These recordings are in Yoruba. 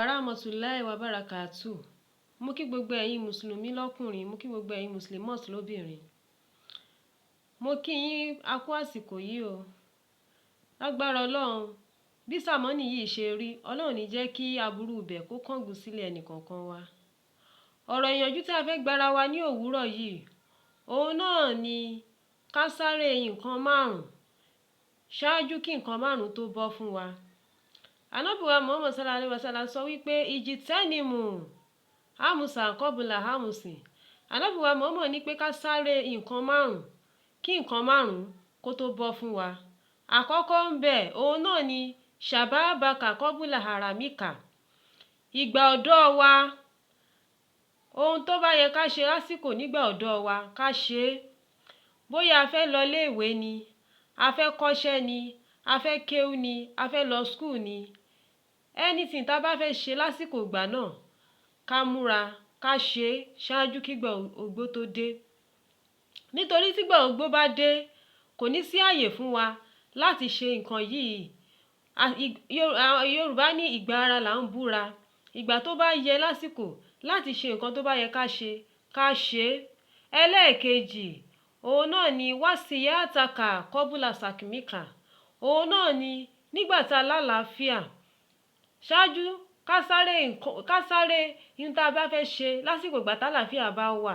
Warahmatullahi wabarakatuh. Mo kí gbogbo ẹ̀yin Mùsùlùmí lọ́kùnrin, mo kí gbogbo ẹ̀yin Muslimat lóbìnrin. Mo kí yín a kú àsìkò yìí o. Lágbára Ọlọ́run, bí sàmọ́nì yìí ṣe rí, Ọlọ́run ò ní jẹ́ kí aburú ibẹ̀ kó kángun sílé ẹnì kọ̀ọ̀kan wa. Ọ̀rọ̀ ìyànjú tí a fẹ́ gba ara wa ní òwúrọ̀ yìí, òun náà ni ká sáré nǹkan márùn-ún ṣáájú kí nǹkan márùn-ún tó bọ́ fún wa. Ànábì wa Muhammad sallallahu alaihi wasallam sọ wípé ijitẹ́nimu hamusa kọ́bùlà hamusin. Ànábì wa Muhammad ní pé ká sáré nǹkan márùn-ún kí nǹkan márùn-ún kó tó bọ́ fún wa. Àkọ́kọ́ ń bẹ, òun náà ni shababaka kọ́bùlà haramika. Ìgbà ọ̀dọ́ wa, ohun tó bá yẹ ká ṣe lásìkò nígbà ọ̀dọ́ wa ká ṣe é. Bóyá a fẹ́ lọ ilé ìwé ni, a fẹ́ kọ́ṣẹ́ ni, a fẹ́ kéwú ni, a fẹ́ lọ school ni. Anything tá bá fẹ́ ṣe lásìkò ìgbà náà, ká múra, ká ṣe é ṣáájú kí ìgbà ogbó tó dé. Nítorí tí ìgbà ogbó bá dé, kò ní sí ààyè fún wa láti ṣe nǹkan yìí. Yorùbá ní ìgbà ara là ń búra. Ìgbà tó bá yẹ lásìkò láti ṣe nǹkan tó bá yẹ ká ṣe, ká ṣe é. Ẹlẹ́ẹ̀kejì, òun náà ni wasiyataka kọ́bùlà sàkímíkà. Òun náà ni nígbà tá lálàáfíà, ṣáájú ká sáré nǹkan, ká sáré ohun tí a bá fẹ́ ṣe lásìkò ìgbà tá làáfíà bá wà,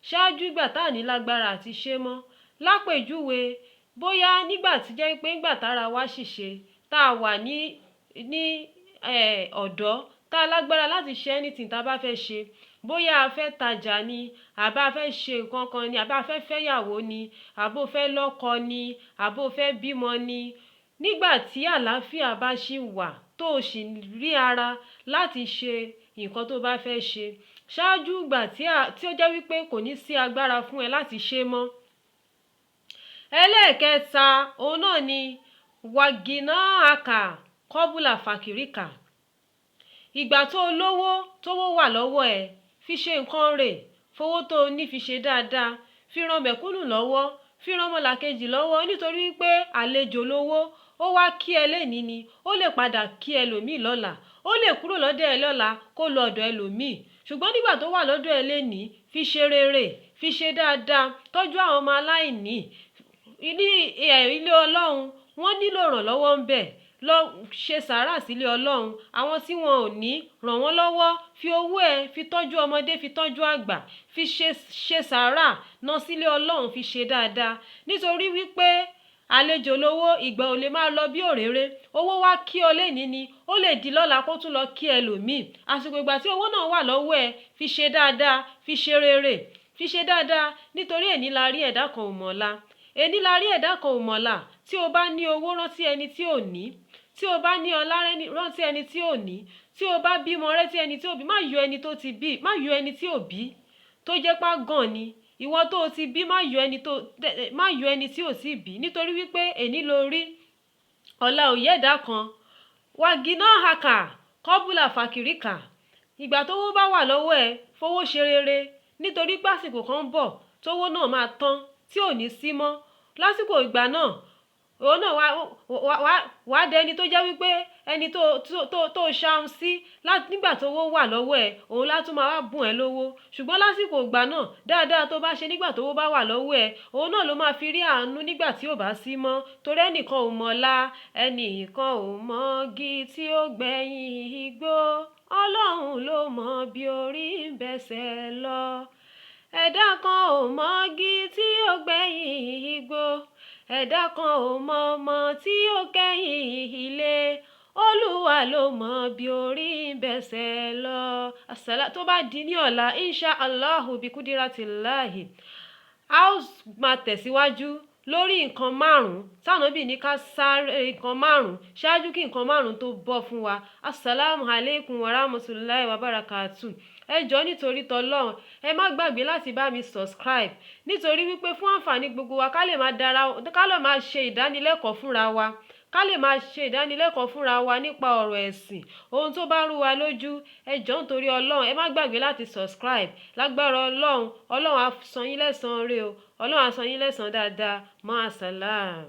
ṣáájú ìgbà tá ní lágbára àti ṣe mọ́. Lápèjúwe, bóyá nígbà tí jẹ́ pé nígbà tá ara wa ṣì ṣe, tá a wà ní, ọ̀dọ́, tá lágbára láti ṣe anything tá bá fẹ́ ṣe. Bóyá a fẹ́ tajà ni, àbí a fẹ́ ṣe nǹkan kan ni, àbí a fẹ́ fẹ́yàwó ni, àbí o fẹ́ lọ́kọ ni, àbí o fẹ́ bímọ ni. Nígbà tí àlàáfíà bá ṣì wà tó sì rí ara láti ṣe nǹkan tó bá fẹ́ ṣe, ṣáájú ìgbà tí ó jẹ́ wípé kò ní sí agbára fún ẹ láti ṣe mọ́. Ẹlẹ́ẹ̀kẹta, òun náà ni wàgìnà àkà kọ́bùlà fàkìríkà. Ìgbà tó lówó, tówó wà lọ́wọ́ ẹ, fi ṣe nǹkan rẹ̀, fowó tó ní fi ṣe dáadáa, fi ran mẹ̀kúnnù lọ́wọ́, fi ran ọmọlàkejì lọ́wọ́ nítorí pé àlejò lówó, ó wá kí ẹ léèní ni, ó lè padà kí ẹlòmíì lọ́la, ó lè kúrò lọ́dọ̀ ẹ lọ́la kó lọ ọ̀dọ̀ ẹlòmíì. Ṣùgbọ́n nígbà tó wà lọ́dọ̀ ẹ léèní, fi ṣe rere, fi ṣe dáadáa, tọ́jú àwọn ọmọ aláìní. Ní ilé Ọlọ́run, wọ́n nílò ìrànlọ́wọ́ ń bẹ. Lọ ṣe sàárà sílé Ọlọ́run. Àwọn tí wọ́n ò ní, ràn wọ́n lọ́wọ́. Fi owó ẹ fi tọ́jú ọmọdé, fi tọ́jú àgbà, fi ṣe sàárà, ná sílé Ọlọ́run, fi ṣe dáadáa. Nítorí wípé àlejò lówó, ìgbà ò lè máa lọ bí òréré. Owó wá kí ọ léèní ni, ó lè di lọ́la kó tún lọ kí ẹlòmíì. Àsìkò ìgbà tí owó náà wà lọ́wọ́ ẹ, fi ṣe dáadáa, fi ṣe rere, fi ṣe dáadáa. Nítorí èní la rí ẹ̀dá kan ò mọ̀la. Èní la rí ẹ̀dá kan ò mọ̀la. Tí o bá ní owó, rántí ẹni tí ò ní. Tí o bá ní ọlá, rántí ẹni tí ò ní. Tí o bá bímọ, rántí ẹni tí ò bí. Má yọ ẹni tó ti bí, má yọ ẹni tí ò bí, tó jẹ́ pé àgàn ni. Ìwọ tó ti bí, má yọ ẹni tí ò tí bí. Nítorí wípé èní lo rí, ọ̀la ò yẹ ẹ̀dá kan. Wàgìnà àkà kọ́bùlà fàkìríkà. Ìgbà tówó bá wà lọ́wọ́ ẹ, fowó ṣe rere. Nítorí pé àsìkò kan ń bọ̀ tówó náà máa tán tí ò ní sí mọ́. Lásìkò ìgbà náà, òun náà wá dẹ ẹni tó jẹ́ wípé ẹni tó ṣahun sí nígbà tó owó wà lọ́wọ́ ẹ, òun lá tún máa wá bùn ẹ lówó. Ṣùgbọ́n lásìkò ìgbà náà, dáadáa tó bá ṣe nígbà tó owó bá wà lọ́wọ́ ẹ, òun náà ló máa fi rí àánú nígbà tí ò bá sí mọ́. Torí ẹnìkan ò mọ̀la, ẹnìkan ò mọ̀ igi tí ó gbẹ̀yìn igbó. Ọlọ́run ló mọ̀ bí orí ń bẹ̀sẹ̀ lọ. Ẹ̀dá kan ò mọ̀ igi tí ó gbẹ̀yìn igbó. Ẹ̀dá kan ò mọ̀ ọmọ tí ó kẹ́yìn ilé. Olúwa ló mọ̀ bí orí ń bẹ̀sẹ̀ lọ. Àsálà tó bá di ní ọ̀la, insha Allahu bi kudiratillahi, a ó máa tẹ̀síwájú lórí nǹkan márùn-ún tí Ànábì ní ká sáré nǹkan márùn-ún ṣáájú kí nǹkan márùn-ún tó bọ́ fún wa. Assalamu alaikum warahmatullahi wabarakatuh. Ẹ jọ̀ọ́ nítorí t'Ọlọ́run, ẹ má gbàgbé láti bá mi subscribe. Nítorí wípé fún ànfàní gbogbo wa ká lè máa dára, ká lè máa ṣe ìdánilẹ́kọ̀ọ́ fúnra wa. Ká lè máa ṣe ìdánilẹ́kọ̀ọ́ fúnra wa nípa ọ̀rọ̀ ẹ̀sìn. Ohun tó bá rú wa lójú, ẹ jọ̀ọ́ nítorí Ọlọ́run, ẹ má gbàgbé láti subscribe. Lágbára Ọlọ́run, Ọlọ́run á san yín lẹ́san re o. Ọlọ́run á san yín lẹ́san dáadáa. Ma'asalam.